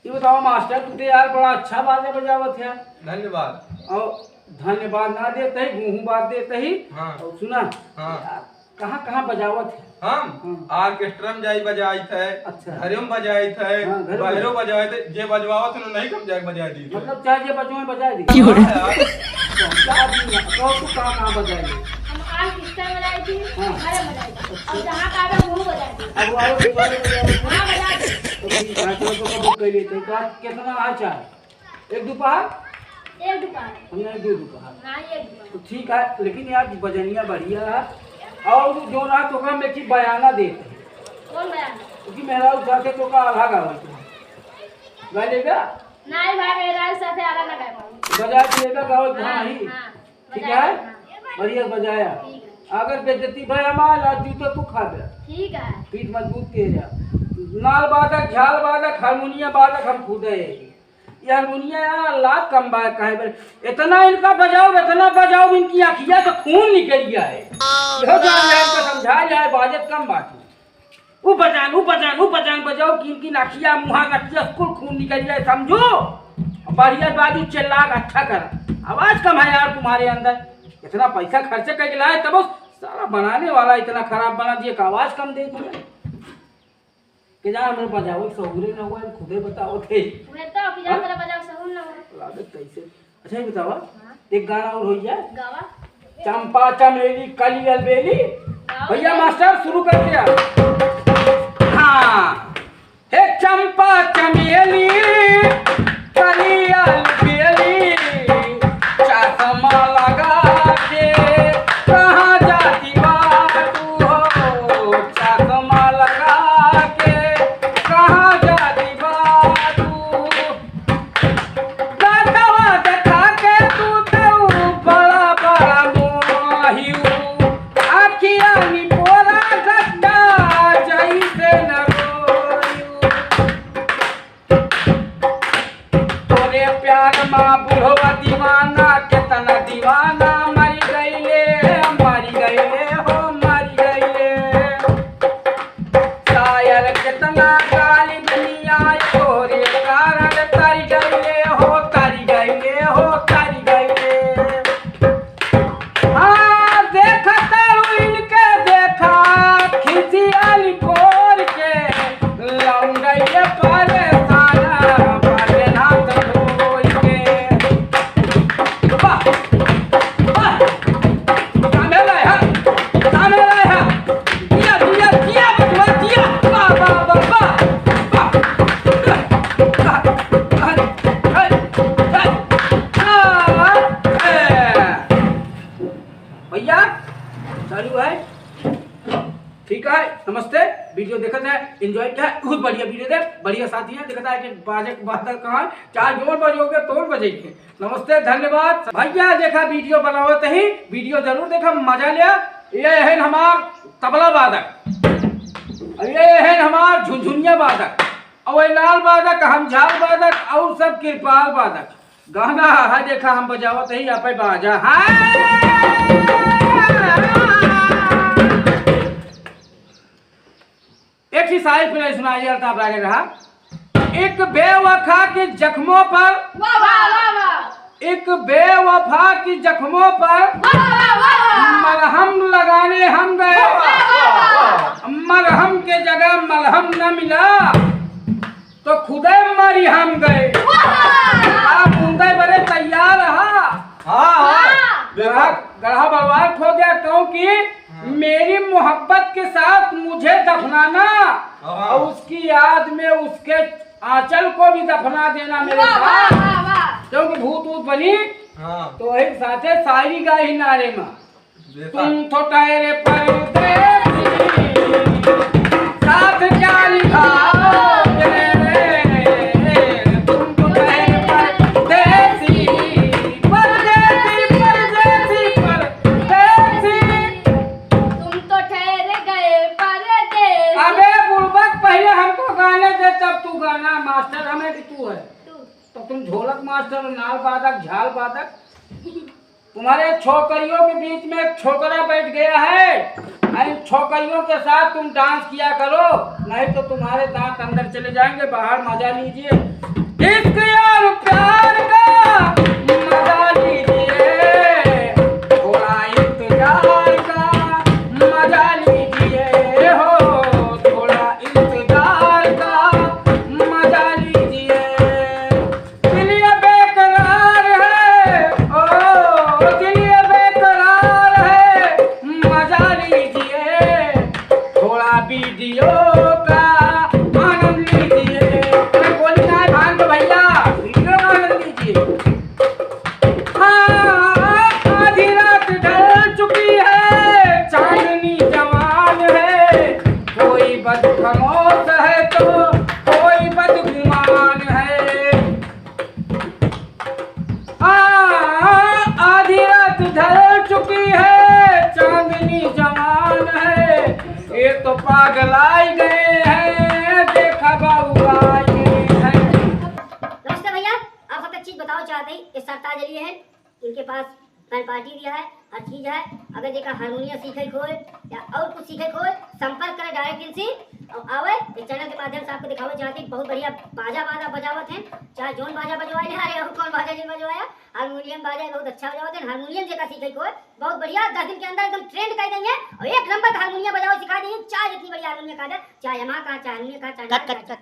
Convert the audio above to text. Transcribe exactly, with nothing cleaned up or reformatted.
तू बतावा मास्टर, तू तो यार बड़ा अच्छा बाजा बजावत है। धन्यवाद। और धन्यवाद ना देत ही, गुहू बात देत ही। हाँ। और सुना, हाँ। यार, कहाँ कहाँ बजावत है? हम हाँ। Orchestra में जाई बजाइत है, अच्छा। घरे में बजाइत है, हाँ, घरे में बजाइत है। बजाइत है, जे बजवावत है, नहीं कम जाके बजाई दी। मतलब चाहे जे बजवाए, बजाई दी। की हो रहा है? हाँ यार। तो हम चार दिन में, तो तू कहाँ कहाँ बजाई दी? हम Orchestra में बजाई थी, हाँ। घरे में बजाई थी। और जहाँ का आवे, वहू बजाई थी। अब वो आवे, बजाई थी। हाँ, बजाई थी। तो फिर पाँच लोग को book कर लेते हैं। तो आज कितना आ चाहे? एक दोपहर? एक दोपहर। हमने दो दोपहर। हाँ, एक दोपहर। तो ठीक है, लेकिन यार बजनिया बढ़िया है। और जो ना तो हम एक ही बयाना देते हैं। कौन बयाना? क्योंकि मेरा उस घर से तो का आधा गाँव है। गा लेगा? नहीं भाई, मेरा उस साथे आधा ना गाए पाऊँ। बजा के लेगा गाँव हाँ, नहीं। हाँ, ठीक बजाया, है? हाँ। बढ़िया बजाया। ठीक है। अगर बेइज्जती भाई हमारा, जूता तू खा दे। ठीक है। पीठ मजबूत के जा। नाल बाधक, झाल बाधक, हारमोनिया बाधक हम खुदे है। ये हारमोनिया यार लात कम बा, काहे बे? इतना इनका बजाओ, इतना बजाओ, इनकी आँखिया से खून निकल गया है। यह जान जाए, इनका समझा जाए, बाजत कम बात है। ऊ बजान, ऊ बजान, ऊ बजान बजाओ कि इनकी आँखिया, मुँहा, नकिया से कुल खून निकल जाए, समझो? बढ़िया बाजू चिल्ला के अच्छा कर। आवाज कम है यार तुम्हारे अंदर। इतना पैसा खर्च करके लाए, तब उस साला बनाने वाला इतना खराब बना दिए कि आवाज कम दे दिया। के जान, हमरे बजावे के सहूरे न हुआ, हम खुदे बतावत है। उहे तो, कि जान हाँ? तोरा बजावे के सहूर न हुआ। लागत कैसे? अच्छा, ये बतावा, हाँ। एक गाना और हो जाए। गावा। चंपा चमेली कली अलबेली। गावा। भैया मास्टर शुरू कर दिया। हाँ। हे चंपा चमेली कली अलबेली, चश्मा लगा के कहाँ जाती बाटू हो? चश्मा लगा के कहाँ जाती बाटू? दाँतवा देखा के तू तो बड़ा बड़ा मोहियो, अखिया निपोरा गट्टा जैसे न रोयू। तोरे प्यार मा बुढ़वा दीवाना, केतना दीवाना मरि गइले, मरि गइले हो, मरि गइले। शायर केतना गाली दुनिया तोरे कारण तरि गइले हो, तरि गइले हो, तरि गइले। हाँ, देखत हूँ इनके देखा, खिसियाली फोर के, लौंडइये परेशान, बाटे हाथ धोई के। वाह, वाह, सामने लाए हा, सामने लाए हा। दिया, दिया, दिया, बचवा, दिया। वाह, वाह, वाह, वाह। वाह। वाह। वाह। वाह। वाह। भैया, चालू है। ठीक है, नमस्ते। वीडियो देखत है, enjoy किया, बहुत बढ़िया वीडियो दे, बढ़िया साथी है, देखता है कि बाजे, बादल कहाँ है, चाहे जोर बजोगे, तोर बजेंगे। नमस्ते, धन्यवाद। भैया देखा वीडियो बनावत ही, वीडियो जरूर देखा, मजा लिया। ये है हमार तबला वादक, और ये है हमार झुनझुनिया वादक, और ये नाल वादक, हम झाल वादक, और सब किरपाल वादक। गाना है, देखा हम बजावत ही, यहाँ पे बाजा है। एक ही शायरी फिर सुनाई, अल्ताफ रागे रहा। एक बेवफा के जख्मों पर, वाह, वाह, वाह, वाह। एक बेवफा की जख्मों पर, वाह, वाह, वाह, वाह। मलहम लगाने हम गए। वाह, वाह, वाह, वाह। मलहम के जगह मलहम न मिला, तो खुदे मरी हम गए। वाह! आप उनके बड़े तैयार रहा। हाँ, हाँ। हाँ। देखो। गढ़ा, गढ़ा बर्बाद हो गया, क्योंकि हाँ। मेरी मोहब्बत के साथ मुझे दफनाना हाँ। और उसकी याद में उसके आंचल को भी दफना देना मेरे वाह, साथ। वाह, वाह, वाह। क्योंकि भूत वूत बनी, हाँ। तो वही साथे शायरी गाई नारे में। देखा। तुम तो ठहरे परदेसी, साथ क्या निभाओगे? तुम तो ठहरे परदेसी, परदेसी, परदेसी, परदेसी। तुम तो ठहर गए परदेसी। अबे बुड़बक, पहले हमको गाने दे, तब तू गाना। मास्टर हमें कि तू है? तू। तो तुम ढोलक मास्टर, नाल वादक, झाल वादक। तुम्हारे छोकरियों के बीच में एक छोकरा बैठ गया है, इन छोकरियों के साथ तुम डांस किया करो, नहीं तो तुम्हारे दांत अंदर चले जाएंगे। बाहर मजा लीजिए, इश्क और प्यार का मजा लीजिए, थोड़ा इंतजार का मजा लीजिए हो, थोड़ा इंतजार का मजा लीजिए। दिल ये बेकरार है, ओ, दिल ये बेकरार है, मजा लीजिए, थोड़ा वीडियो का आनंद लीजिए। अरे बोली ना भान तो भैया, वीडियो का आनंद लीजिए। हाँ, आधी रात ढल चुकी है, चांदनी जवान है, कोई बदखामोश है तो कोई बदगुमान है। हाँ, आधी रात ढल चुकी है, चांदनी जवान है, ये तो पागल आए गए हैं, देखा बाबू आए हैं। नमस्ते भैया, आप सबके चीज बताओ चाहते हैं, ये सरताज अली है, इनके पास बैंड पार्टी भी है, हर चीज है। अगर जेका हारमोनियम सीखे के होए या और कुछ सीखे के होए, संपर्क करे डायरेक्ट इनसे और आवे। इस चैनल के माध्यम से आपको दिखावे चाहते हैं, बहुत बढ़िया बाजा, बाजा बजावत हैं, चाहे जोन बाजा बजवाए, अरे और कौन बाजा नहीं बजवाया, हारमोनियम बाजा बहुत अच्छा बजावत हैं। हारमोनियम जेका सीखे के होए, बहुत बढ़िया, दस दिन के अंदर एकदम ट्रेंड कर देंगे और एक नंबर का हारमोनियम बजावे सिखा देंगे, चाहे जितनी बड़ी हारमोनियम का दे, चाहे Yamaha का, चाहे हारमोनियम का, चाहे कट, कट, कट।